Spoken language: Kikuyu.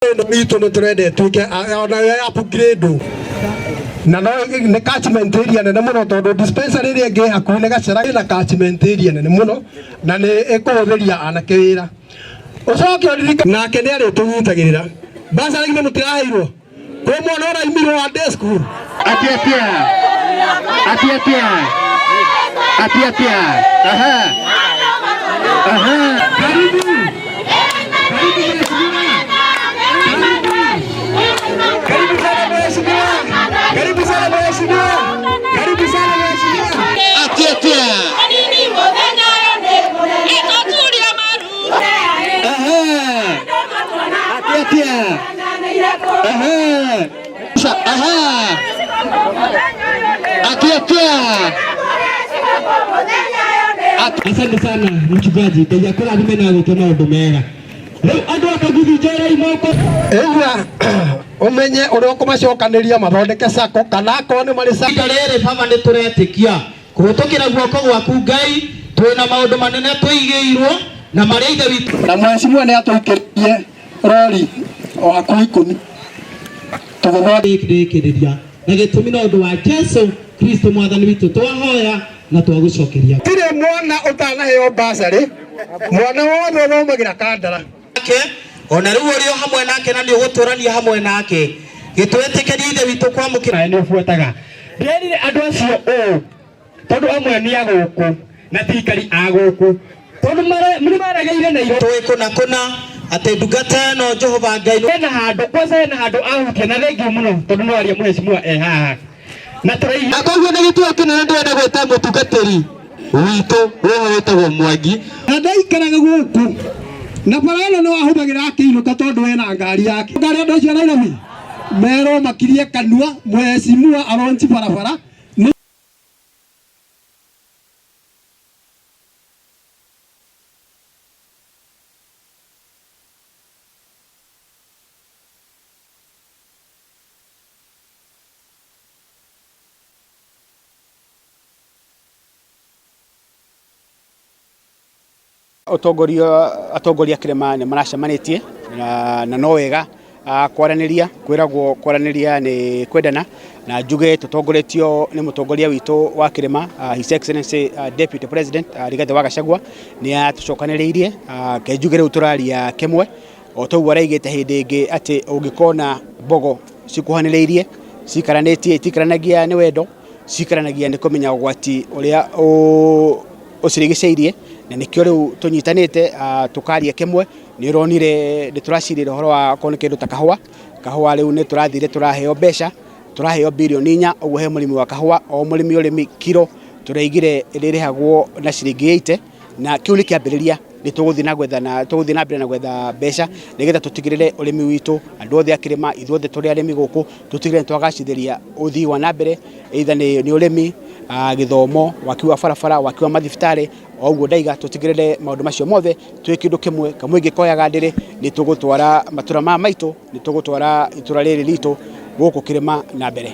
Ĩno itũ nĩ tũrenda ĩtuĩke ona yo upgrade na no nĩ catchment area nene mũno tondũ dispensary ĩrĩa ĩngĩ hakuhĩ nĩ Gacera ĩna catchment area nene mũno na nĩ ĩkũhũthĩria anake wĩra. Ũcoke ũririkane nake nĩ arĩtũnyitagĩrĩra. Bursary githĩ mũtiraheirwo? Kwĩ mwana ũraimirwo wa day school. Atia atia. Atia atia. Atia atia. Aha. Aha. Karibu. Karibu mheshimiwa. Karibu. Karibu sana mheshimiwa. Karibu sana mheshimiwa. Karibu sana mheshimiwa. Atia atia. Aha. Atia atia. Aha. Aha. Atia atia. Asante sana mchungaji, Ngai akũrathime na gwĩke maũndũ mega. Rĩu andũ a Kaguthi njoerai moko. Ĩgua ũmenye ũrĩa ũkũmacokanĩria mathondeke sacco kana akorwo nĩ marĩ sacco. Ihinda rĩrĩ baba nĩ tũretĩkia kũhĩtũkĩra guoko gwaku Ngai twĩna maũndũ manene tũigĩirwo na marĩa ithe witũ Na mheshimiwa nĩ atũikĩrie rori o hakuhĩ 10 tũgĩthondeka rĩkĩrĩria na gĩtũmi na ũndũ wa Jesu Kristo mwathani witũ twahoya na twagũcokeria. Tirĩ mwana ũtanaheo bursary, mwana wothe ũthomagĩra Kandara. Nake ona rĩu ũrĩ o hamwe nake na nĩ ũgũtũrania hamwe nake gĩtwĩtĩkĩrie ithe witũ kwamũkĩra. Nawe nĩ ũbuataga. Ndĩrerire andũ acio ũũ tondũ amwe nĩ a gũkũ na ti aikari a gũkũ tondũ nĩ maregeire Nairobi. Tũĩ kũna kũna atĩ ndungata ĩno Jehova Ngai hena handũ kwanza hena handũ ahutia na thengiũ mũno tondũ no aria mheshimiwa e haha na tũraigua. Na koguo nĩ gĩtĩo kĩnene ndĩrenda gwĩta mũtungatĩri witũ wĩho wĩtagwo Mwangi. Na ndaikaraga gũkũ na bara ĩno nĩ wahũthagĩra akĩinũka tondũ ena ngari yake. Ngari andũ acio a Nairobi merwo makirie kanua mheshimiwa aronchi barabara. Ũtongoria atongoria kĩrĩma nĩ maracemanĩtie na no wega kwaranĩria, kwĩragwo kwaranĩria nĩ kwendana, na njuge tũtongoretio nĩ mũtongoria witũ wa kĩrĩma His Excellency Deputy President Rigathĩ wa Gachagua nĩ atũcokanĩrĩirie, ke njuge rĩu tũraria kĩmwe o toguo araigĩte hĩndĩ ĩngĩ atĩ ũngĩkona mbogo cikuhanĩrĩirie cikaranĩtie itikaranagia nĩ wendo, cikaranagia nĩ kũmenya ũgwati ũrĩa ũcirigicĩirie, na nĩkĩo rĩu tũnyitanĩte tũkaria kĩmwe. Nĩ ũronire nĩ tũracirĩra ũhoro wa okorwo nĩ kĩndũ ta kahũa, kahũa rĩu nĩ tũrathire tũraheo mbeca, tũraheo birioni 4 ũguo he mũrĩmi wa kahũa, o mũrĩmi ũrĩmi kiro tũraigire ĩrĩrĩhagwo na ciringi 80, na kĩu nĩ kĩambĩrĩria. Nĩ tũgũthiĩ na gwetha na tũgũthiĩ na mbere na gwetha mbeca nĩgetha tũtigĩrĩre ũrĩmi witũ andũ othe a kĩrĩma ithuothe tũrĩ arĩmi gũkũ tũtigĩrĩre nĩ twagacithĩria ũthii wa na mbere either nĩ ũrĩmi, gĩthomo, waki wa barabara, waki wa mathibitarĩ, o ũguo ndaiga tũtigĩrĩre maũndũ macio mothe twĩ kĩndũ kĩmwe kamũingĩ koyaga ndĩrĩ nĩ tũgũtwara matũra maya maitũ nĩ tũgũtwara itũra rĩrĩ ritũ gũkũ kĩrĩma na mbere.